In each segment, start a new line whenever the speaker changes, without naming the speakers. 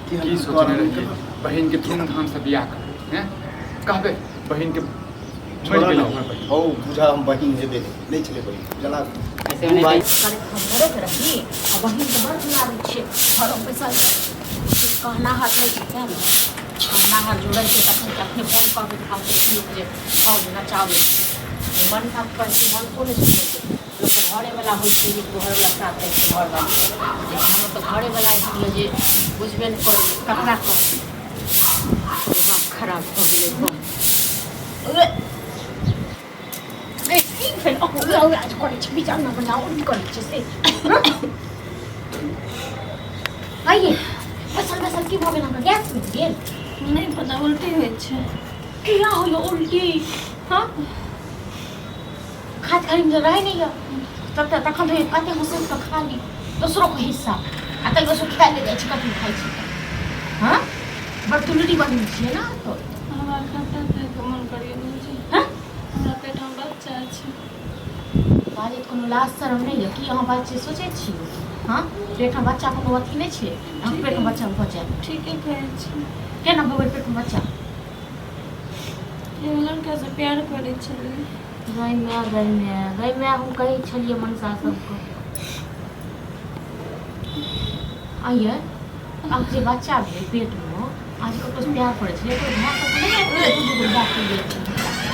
की
की सोचने रहियै बहिन के धूमधाम से बियाह करबै हैं कहबै बहिन के मरि
छोड़ा
गेलै
ना।
हमर बहिन
हौ बुझा हम बहिन हेबे नहि नहि छलै बहिन बुझला
ऐसे
दू
में
भाइ
अरे हम मरैत रही आ बहिन के बड़ दुलारू छियै घरो पैसा किछु कहनाहर नहि छै तेँ ने कहनाहर जुड़ै छै तखन तखने फोन कऽ के खाउ लोक जे खाउ जे नचाबै छै मन साथ करै छै मन को नहि सुनै छै लोकके घरेवला होइ छै लोक घरेवला साथ दै छै घरवला लेकिन हमर तऽ घरेवला एहन यऽ जे बुझबे नहि करै ककरा कहबै दिमाग खराब भऽ गेलै घर ए, की भेल अहूँ राज करै छी विचार न बनाउ की करै छी से आइए बैसल बैसल की भऽ गेल अहाँके गैस बनि गेल
नहि पता उल्टी होइ छै
किया होइए उल्टी हँ खाइत खाली तऽ रहै नहि यऽ तब तऽ तखन तऽ कते हँसि कऽ खा ली दोसरोके हिस्सा आ तैयो से खाए ले जाइ छी कखन खाइ छी हँ बड़ दुलरी बहिन छियै ने तऽ
हमरा खाता खाइके मन करैए भौजी
हँ
हमरा पेटमे बच्चा छै
बाजैत कोनो लाज शरम नहि यऽ की अहाँ बात छै सोचै छी हँ पेटमे बच्चा कोनो अथी नहि छै अहाँके पेटमे बच्चा भऽ जायत
ठीके कहै छी
केना भऽ गेल पेटमे बच्चा
एगो लड़कासँ प्यार करै छलियै
गै माय गै माय गै माय हम कहै छलियै मनसा सबके आइए आब जे बच्चा भेल पेटमे आज ककरो से प्यार करै छलै कोइ भाय सब नहि दू दू गो बाप गेल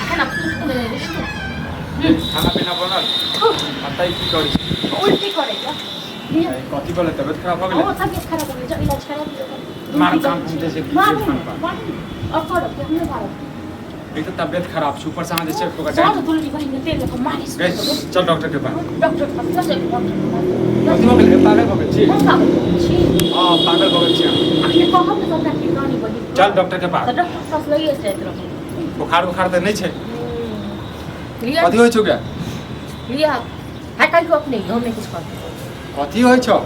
एखन आब टूट गेलै रिश्तो
खाना पीना बनल बताइ की करै छी
उल्टी करै छै
कथी भेलै तबियत खराब भऽ गेलै
ओ तबियत खराब हो गेलै इलाज करा दियौ
मार काम जे छै
मारू मारू और करब कि हमरे मारब
एक तऽ तबियत खराब छै ऊपर से अहाँ जे छै ओकर
सब दुलरी बहिन के तेल लऽ कऽ मालिश
गई चल डॉक्टर के पास
डॉक्टर के पास चल डॉक्टर के पास
कथी भऽ गेलै पागल भऽ गेल छी
हम पागल भऽ गेल छी
हँ पागल भऽ गेल छी अहाँ
अखने कहब ने सबटा ठीक रानी बहिन
चल डॉक्टर के पास
तऽ डॉक्टर के पास लइए जाइत रहब
बुखार उखार तऽ नहि छै
लिअ
कथी होइ छौ गे
लिअ है कहियो अपने हम नहि किछु करबै
कथी होइ छौ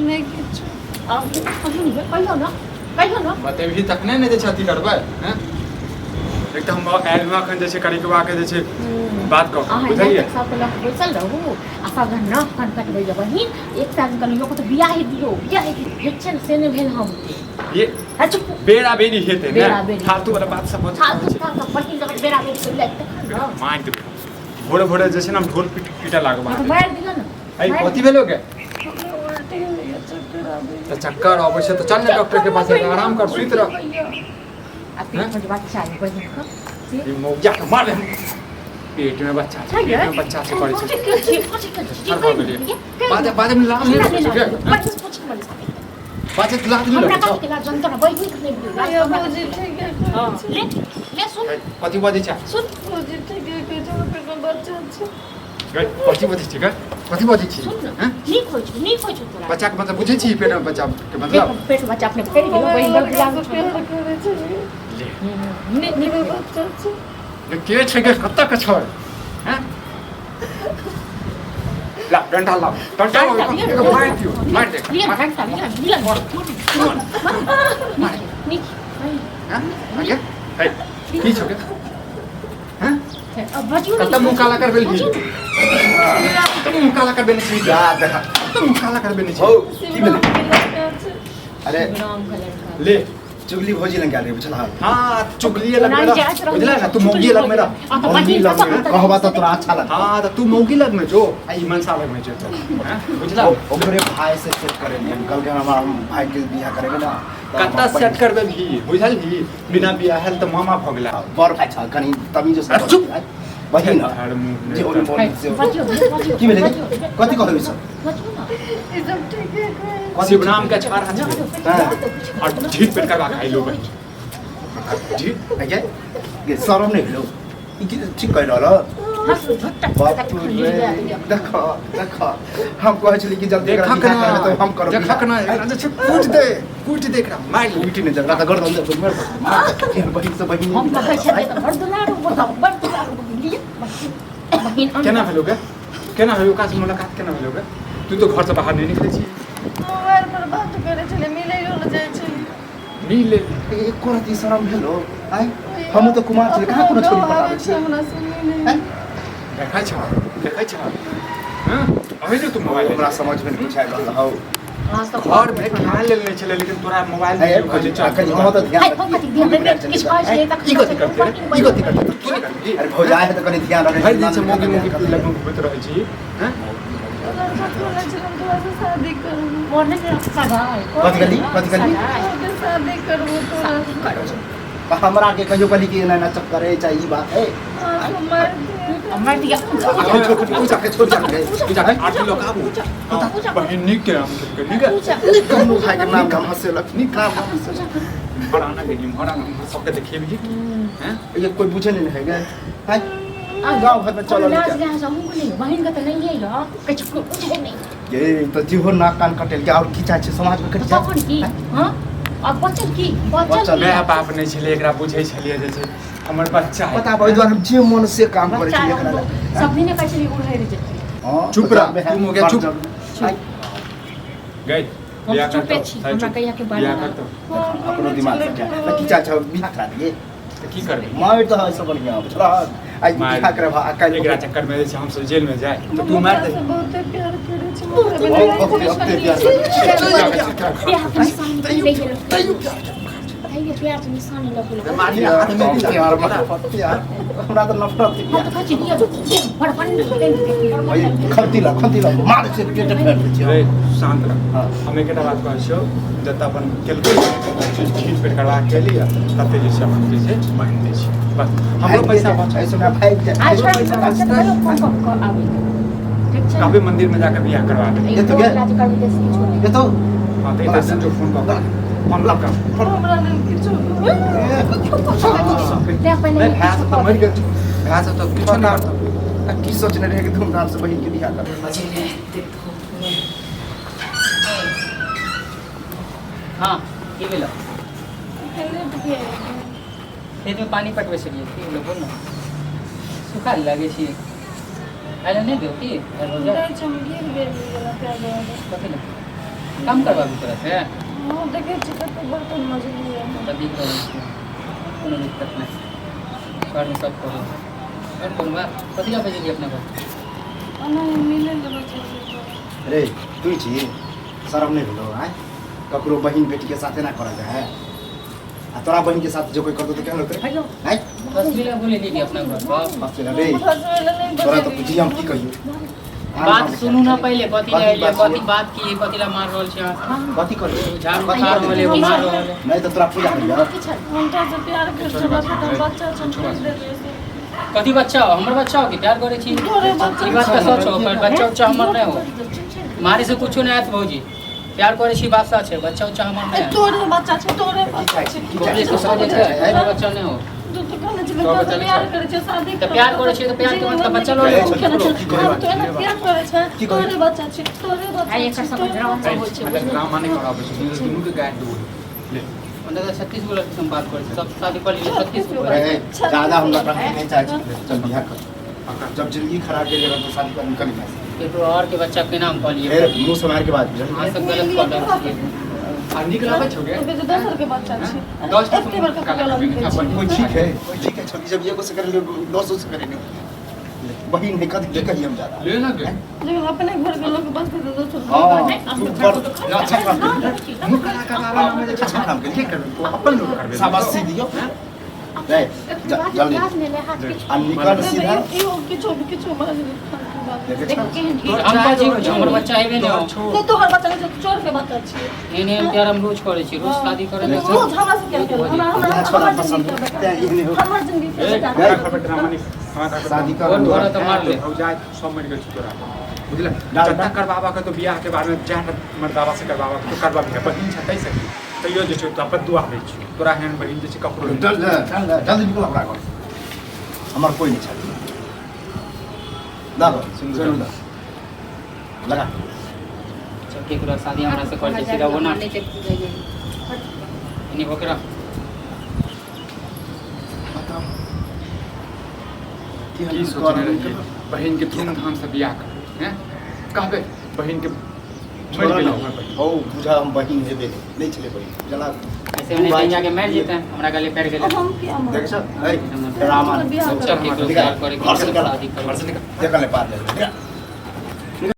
नहि किछु
आब कहियो नहि कहियो ने कहियो ने
बतेबही तखने ने जे छै अथी करबै हैं एक तऽ हम आयल हुआ एखन जे छै करिकबा के जे छै बात कऽ
अहाँ
बुझलियै
सबके लऽ कऽ बैसल रहू आ सब जन नाक कान कटबै जे बहिन एक साल कल लोक तऽ बियाहे दियौ बियाहे दियौ भेट छै ने से नहि भेल हम
ये
है चुप
बेरा बेरी हेतै ने
बेरा-बेरी।
फालतू वाला बात सब बजै
फालतू
छै
फालतू बहिन जब बेरा बेरी से लए तखन ने
मारि देबै भोरे भोरे जे छै ने हम ढोल पीट पीटऽ लागब
हाँ, तऽ
अहाँके
मारि दियौ ने
ऐ कथी भेलो गे
हमरा उल्टी होइए चक्कर आबैए
तऽ चक्कर अबै छै तऽ चल ने डॉक्टर के पास एक आराम कर सुति रह
आ पेट में जे बच्चा है बहिन के से
ई मौजा के मार पेट में बच्चा छै पेट में बच्चा छै करै छै
छै
भऽ गेलियै बाजे बाजे में लाज नहि लगै छै गे बाजे लाज नहि
हमरा
लगै छौ
कथी के लाज जनता ने बहिन के नहि भेल
भैया भौजी ठीके कहै छै
ले ले सुन
कथी बजै छै
सुन
भौजी ठीके कहै छै हमरा पेटमे बच्चा छै
गै कथी बजै छी गै कथी बजै छी
सुन ने
हैं?
नीक होइ छौ नीक होइ छौ तोरा
बच्चा के मतलब बुझै छी पेट में बच्चा के मतलब
पेट पेट बच्चा अपने फैल गेल
हमरा
बहिन बड़
लड़कासँ
गुलाम छौ
प्यार करै छलियै
ले
नीक नीक
पेटमे बच्चा छै
ले के छै गे कतऽ के छै हैं ला डंडा ला डंडा ला एगो मार दियो मार दे
लिअ डंडा लिअ लिअ नीक
हैं आगे हे की छौ गे हैं
अब बजियो
कतऽ मुँह काला करबे छी कतऽ मुँह काला करबे छी
जा देखा
कतऽ मुँह काला करबे छी
हौ की भेलै
शिवराम के लड़का छै
अरे
राम का लड़का
ले
चुगली भौजी लग गेल रहे बुझल हन
हाँ चुगलिए लग
ओनाही
मेरा
जाइत रहू।
बुझला ना तू मौगी लग मेरा
आ तऽ
मौगी
बहिन
लग
कसम
में कहबा तऽ तोरा अच्छा लगतौ
हाँ तो तू मौगी लग में जो आ ई मनसा लग में जो तो हैं बुझला
ओकरे भाई से सेट करे कल के हमार भाई के बियाह करेबे ना तऽ
कत्ता
हमर
सेट करबे भी बुझल ही बिना बियाह त मामा भ गेला
बड़ भाई छ कनि तमीज से
अरे चुप।
बहिन
धड़ मुँह
जे ओरी मोरी से
बजियो बजियो
की भेलै कथी कहबै सब
बजियो ना
ई सब ठीके कहै
कथी
शिवराम के छाड़ा छै
हाँ।
और झीट पेट करबा खाइ लो बहिन झीट
गे गे शरम नहि भेलौ ई की ठीक कहि रहल बाप रे देख देख हम कहै छली कि जल्दी एकरा
देखक
बियाह
ना
करबै तऽ हम करब
देखक ना एकरा जे छै कूट दे कूट दे एकरा मारि ले।
उठि नहि जकरा तऽ गर्दन दे मारि दे। एहन बहिन से बहिन
हम कहै छलियै तऽ बड़ दुलारू बताउ बड़ दुलारू बहिन लिअ बहिन बहिन
केना भेलो गे केना भेलो ओकरा से मुलाकात केना भेलो गे तू तो घर से बाहर नहीं निकले छी
मोबाइल पर बात करै छलियै मिलैयो लए जाइ छलियै
मिले
एको रति शरम भेलो आय हमहूँ तऽ कुमार छलियै कहाँ कोनो छोरी पटाबै
छै
छियै
हमरा से मिलै
आँय?
देखै छ देखै छ हाँ अभी जो तू मोबाइल
हमरा समझ में कुछ आबि रहल हौ
अहाँ सब
घर में ध्यान लेने छलै लेकिन तोरा मोबाइल
ए,
में खोजे चल
कनी अहाँ तऽ ध्यान
हाय, हम कथी ध्यान रखबै? किछु कहै छलियै तखन
ई कथी करते रे? ई कथी करते तू नहि करबही
अरे भौजाइ है तऽ कनी ध्यान रखै
भरि दिन से मौगी मौगी लग में घूमैत रहै छी हैं
लड़का बोलै छलै हम तोरा से शादी करबो।
कोने सगाई
कथी कहली? कथी कहली?
तोरे शादी करबो तोरा से।
हमरा के कहियो कहली कि एना एना चक्कर है चाहे ई बात है
हाँ, तो मार दिए।
मार दिया
छोड़ जाके छोड़ जाके
तू जाके 8 किलो काबू बहिन नीक के हम के नीक
पूजा
कमू भाई के नाम हम हंसेलक नीक नाम हम हंसेलक।
बड़ा ना गई मोरा ना सबके देखेबही हैं
ये कोई बुझे नहीं है गए हैं गाँव घर में चलो
लाज
नहीं
लिहाज अहूँ के नहीं बहिन के तऽ नहीं है यौ किछु बुझे नहीं
ये तो जीहो नाक कान कटेल के और की चाहे छै समाज में कट जाए
तखन की हाँ अब बचल की बचल
बचल।
की?
माय बाप नहीं छलै एकरा बुझै छलियै जे छै हमर बच्चा है
पता ओहि दुआरे हम जे मन से काम करै
बच्चा
छी एकरा
रहबो,
लए।
सब दिने कहै छलियै उड़ै रहै जेतै
हाँ,
चुप रह, तुम हो गया चुप। गई
हम
बियाह
चुपे
करतौ,
छी,
साइ
हमरा
चुप।
कहिया के
बियाह
बारे
करतौ
हाँ,
अपनो दिमाग से क्या की चाहे छौ बियाह करा दिए
तऽ की करबै
मारि तऽ है सब बढ़िया बुझलहक आइ
मारि।
बियाह करब आ काल्हि
एकरा चक्कर में जे छै हमसब जेल में जाए तऽ तू मारि दे
बहुते प्यार करै छै
बहुत बहुत प्यार करै छै।
प्यार के निशानी की दै गेल तैयो प्यार के निशानी लग गेल
प्यार प्यार प्यार हमरा तऽ नफरत है
हम
प्यार
तऽ कहै छी दिअ बड़
ओए, खंती ला खंती ला मार छै पेट फाड़ि दै छै
रे शांत रह
हाँ।
हम एकटा बात कहै छियौ जतऽ अपन केलकै छीट पेट करबा के लिए तते जे छै अपन जे छै बान्हि दै छियै बस हमरो पैसा बचत
ऐसे में भागि जाए
आज फोन कऽ कऽ आबै ठीक छै
कहबै मंदिर में जाके बियाह करवा दे
ई
ये तो
रोज लाज करबै बेसी किछो नहि
ये तो
हाँ तऽ एतऽ संजो फोन कऽ कऽ फोन लऽ कऽ
हमरा लेल किछो
तैं पहिले
नहि भाय सब तऽ मरि गेल छौ भाय सब तऽ किछो नहि करतौ
आ की सोचने रहे कि धूमधाम से बहिन के बियाह कर
हाँ की भेलो
लेट गेल
खेतमे पानि पटबै छलियै की भेलो बोल ने सुखा लागै छी आइ नहि देऊ की आइ हो जाए
जाइ छै हम गिर गेल गेला प्यार दुआरे
कथी लए काम करबाबू तोरा से
हाँ देखै छी कते बर्तन मजलियै
तऽ दिख रहल छै कोनो दिक्कत नहि घरमे सब करू आओर कोनो बात कथी लए बजेलियै अपना घर
ओना मिलै लए बजेलियै
रे तू छी शरम नहीं भेलो आँय ककरो बहिन बेटी के साथे ना करल जाए आ तोरा बहिन के साथ जो कोई करतो तो केहन लगतै
हेलो
आँय
फसली लए बोलेलियै कि अपना घर पर
फंसले रे
फसबै लए नहि
तोरा तऽ
बजेलियै
बुझी हम की कहियौ
बात सुनू ना पहिले कथी लए एलियै
बात
कथी बात की कथी लए मार रहल छी अहाँ
कथी करी
झाड़ू खा रहल है मार रहल है
नहीं तऽ तोरा पूजा करियौ
की छल
हम तोरा से प्यार करै छियौ बस हम बच्चा छौ छोड़ि देलियै से
कथी बच्चा हो हमर बच्चा हो कि प्यार करै छी
तोरे बच्चा
ई बात तऽ सच हो पर बच्चा उच्चा हमर नहि हो मारे से कुछो नहि आयत भौजी प्यार करै छी बात सच है बच्चा उच्चा हमर नहि
ए,
है
तोरे बच्चा छै तोरे बच्चा छै
की
बोले से समझै छै हमर बच्चा नहि हो
तू तऽ कहने छलै तोरा से प्यार करै छियौ शादी
तऽ प्यार करै छियै तऽ प्यार के मतलब बच्चा लऽ
लै।
हम तो एना प्यार करै छै
की कहै?
तोरे बच्चा छै तोरे बच्चा
आइ एकर
छै
सब ड्रामा सब होइ छै
मतलब ड्रामा नहि कराबै छै दुनू के गाइड देबो ले
मतलब तऽ 36 गो लड़की से हम बात करै छी सब शादी कर लियै 36 गो
ए, ज्यादा हम लोग नहीं चाहे छी चल बियाह कर जब जिंदगी खराब गेल तो शादी कर निकल जा
केकरो और के बच्चा के नाम कहलियै
फिर मुंह से मार के बात बुझल
अहाँ सब गलत कऽ रहल छियै
आ नीक लागै छौ गे
अबे तऽ दोसर के बच्चा छै
दस टा
एते बड़का कलम के छै
कोई ठीक है कोई ठीक है छोटी जब एगो से करे दसो से करे बहिन है कथी के कही हम ज्यादा
ले ना गे
लेकिन अपने घर के लोग बस के दोसर के
हाँ तू बड़ अच्छा काम केली।
मुँह काला कराबै ना जे
अच्छा काम केली।
के करबै अपन लोग करबै
शाबाशी दियौ रे जल्दी आ निकल सीधा
इहो किछो किछो बाजै फालतू बात
देखै
देखो
छौ?
केहन ढीठ
हम कहै छी हमर बच्चा हेबे नहि हो
नहि तोहर बच्चा नहि छै चोर के बच्चा छियै
एहन एहन प्यार हम रोज करै छी रोज शादी करै
देखै
छी
छौ?
रोज हमरा से क्या केलक? हमरा हमरा
इएह छोरा
हमर
पसंद
जिंदगी
है, तें एहने हो।
हमर जिंदगी
ए,
के
हमरा घर पर ड्रामा नहि हमरा घर पर
शादी कर
और तोरा तऽ मार ले
भौजाइ सब मरि गेल छौ तोरा बुझल
डाल,
जत्ता
डाल।
करबाबा के तो बियाह के बारे में जाट मर्दाबा से करबाबा के तो करबा भी बहिन छै तै से तैयो जे छै तो अपन दुआ दै छियौ तोरा एहन बहिन जे छै ककरो नहि।
चल चल जल्दी निकल हमरा घर से। हमर कोई नहीं छाती दाबो जरूर दा लगा
चल केकरो शादी हमरा से कर दे सीधा वो ना एनी होकरा
बताओ की
की सोचने रहियै बहिन के धूमधाम से बियाह करबै हैं कहबै बहिन के मरि गेल हमर बहिन
हौ बुझा हम बहिन हेबे नहीं छले बहिन जला
ऐसे में नहीं जाके मर जेते हमरा गले पैर गेले
हम किया मारब?
देख छ ए ड्रामा
बियाह
चल केकरो प्यार करे
घर से निकल
शादी
घर
करे
से निकल
देखल ले पार ले